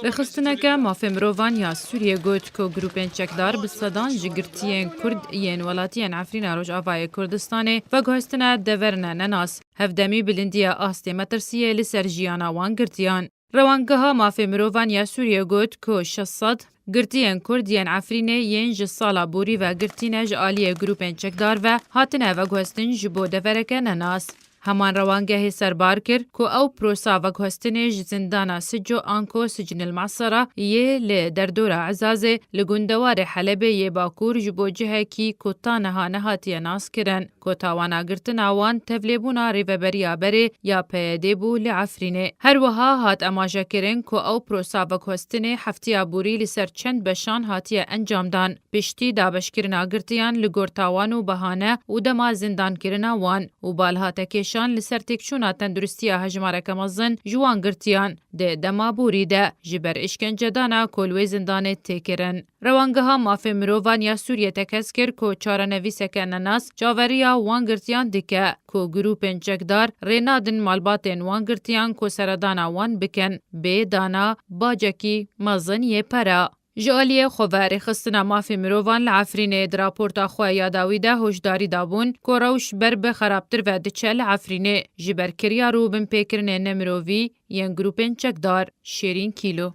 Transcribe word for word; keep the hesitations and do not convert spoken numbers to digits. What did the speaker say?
Rêxistineke mafê mirovan ya Sûriyê got ku grûpên çekdar bi sedan ji girtiyên Kurd yên welatiyên Efrîna Rojavayê Kurdistanê veguhestine deverine nenas. Hevdemî bilindiya astê metirsiyê li ser jiyana wan girtiyan. Rewangeha mafê mirovan ya Sûriyê got ku şeş sed girtiyên Kurd yên Efrînê yên ji sala borî ve girtî ne ji aliyê grûpên çekdar ve hatine veguhestin ji bo devereke nenas. Heman rewangehê serbar kir ku ew prosa veguhestinê ji zindana Sico anko Sicnil Mesera yê li derdora Ezazê li gundewarê Helebê yê Bakur ji bo cihekî ku ta niha nehatiye naskirin, ku tawana girtina wan tevlêbûna rêveberiya berê ya P Y D bû li Efrînê. Her wiha hat amajekirin ku ew prosa veguhestinê heftiya borî li ser çend beşan hatiye encamdan. Piştî dabeşkirina girtiyan li gor tawan û behane û dema zindankirina wan û balhate kêşan li ser têkçûna tenduristiya hejmareke mezin ji wan girtiyan di dema borî de ji ber îşkencedana ku li wê zindanê tê kirin. Rewangeha mafê mirovan ya Sûriyê tekez kir ku çarenivîseke nenas çaveriya wan girtiyan dike ku grûpên çekdar rê nadin malbatên wan girtiyan ku seredana wan bikin bê dana bacekî mezin yê pera. Ji aliyê xwe ve Rêxistina Mafê Mirovan li Efrînê di raporta xwe ya dawî de hoşdarî dabûn ku rewş ber bi xerabtir ve diçe li Efrînê ji ber kiryar û binpêkirinên nemirovî yên grûpên çekdar. Şêrîn Kîlo.